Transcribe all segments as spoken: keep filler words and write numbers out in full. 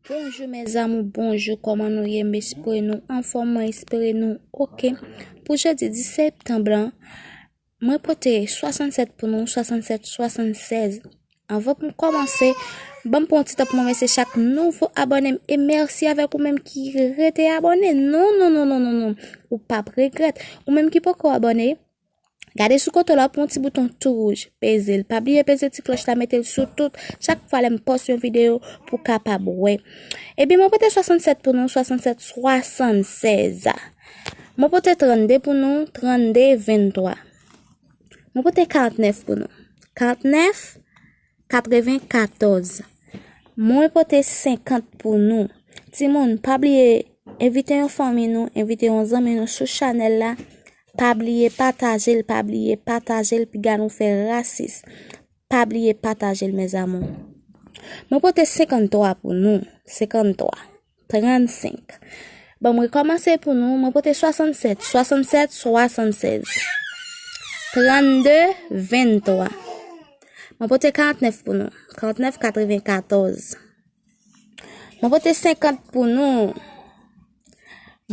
Bonjou mes amours, bonjou, kòman nou ye? M espere nou anfòm, mwen espere nou oke. Pou jodi dis septanm lan, mwen pote swasannsèt pou nou, swasannsèt, swasannsèz. Anvan pou m kòmanse, ban m pran yon ti tan pou m remèsye chak nouvo abòne m e mèsi avèk ou menm ki rete abòne. Non, non, non, non, non, non. Ou p ap regrèt. Ou menm ki poko abòne, gade sou kote w la, w ap wè yon ti bouton tou wouj. Peze l. Pa bliye peze ti klòch la, mete l sou tout. Chak fwa lè m pòs yon videyo, pou w kapab wè. Ebyen, mwen pote swasannsèt pou nou, swasannsèt, swasannsèz. Mwen pote trannde pou nou, trannde, venntwa. Mwen pote karantnèf pou nou. Karantnèf, katrevenkatòz. Mwen pote senkant pou nou. Timoun, pa bliye envite yon fanmi nou, envite yon zanmi nou sou chanèl la. Pa bliye pataje l, pa bliye pataje l, piga nou fè rasis. Pa bliye pataje l, mes amours. Mwen pote senkanntwa pou nou. Senkanntwa. Trannsenk. Bon, mwen kòmanse pou nou. Mwen pote swasannsèt, swasannsèt, swasannsèz. Trannde, venntwa. Mwen pote karantnèf pou nou. Karantnèf, katrevenkatòz. Mwen pote senkant pou nou.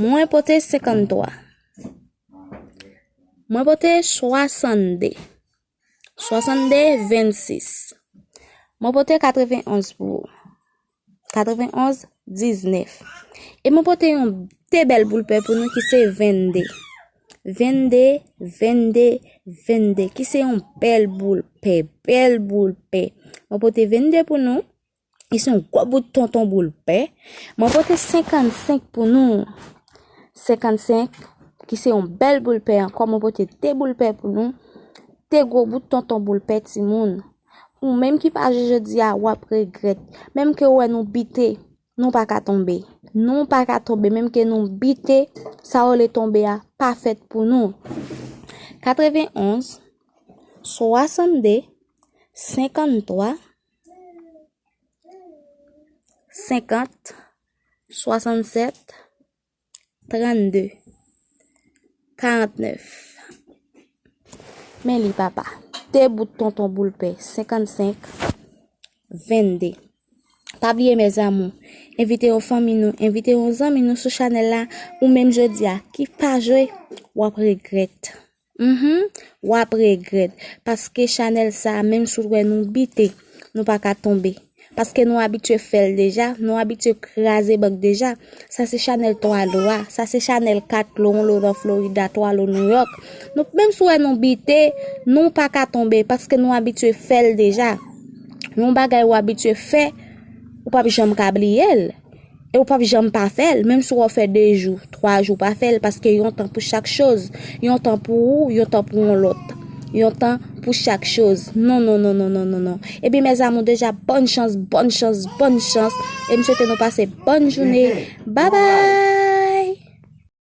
Mwen pote senkanntwa. Mwen pote swasannde. Swasannde, vennsis. Mwen pote katrevenonz pou ou. Katrevenonz, diznèf. E mwen pote yon de bèl boul pè pou nou ki se vennde. Vennde, vennde, vennde. Ki se yon bèl boul pè, bèl boul pè. Mwen pote vennde pou nou. Li se yon gwo bout tonton boul pè. Mwen pote senkannsenk pou nou. Senkannsenk, ki se yon bèl boul pè ankò. Mwen pote de boul pè pou nou. De gwo bout tonton boul pè, timoun. Ou menm ki pa jwe jodi a, w ap regrèt. Menm ke w wè nou bite, nou pa ka tonbe. Nou pa ka tonbe, menm ke nou bite, sa w rele tonbe a pa fèt pou nou. Katrevenonz, swasannde, senkanntwa, senkant, swasannsèt, trannde, karantnèf. Men li, papa. De bout tonton boul pè, senkannsenk, vennde. Pa bliye, mes amours, envite yon fanmi nou, envite yon zanmi nou sou chanèl la, ou menm jodi a, ki pa jwe, w ap regrèt. Mhm, w ap regrèt. Paske chanèl sa, menm si w wè nou bite, nou pa ka tonbe. Paske nou abitye fè l deja, nou abitye kraze bank deja. Sa se chanèl twa lo a, sa se chanèl kat lo, yon lo nan Florida, twa lo New York. Nou, menm si w wè nou bite, nou pa ka tonbe, paske nou abitye fè l deja. Yon bagay w abitye fè, ou p ap janm ka bliye l. E ou p ap janm pa fè l, menm si w ap fè de jou, twa jou pa fè l, paske yon tan pou chak choz. Yon tan pou ou, yon tan pou yon lòt. Yon tan pou chak choz. Non, non, non, non, non, non, non. Ebyen, mes amours, deja, bòn chans, bòn chans, bòn chans. E m swete nou pase bòn jounen. Babay!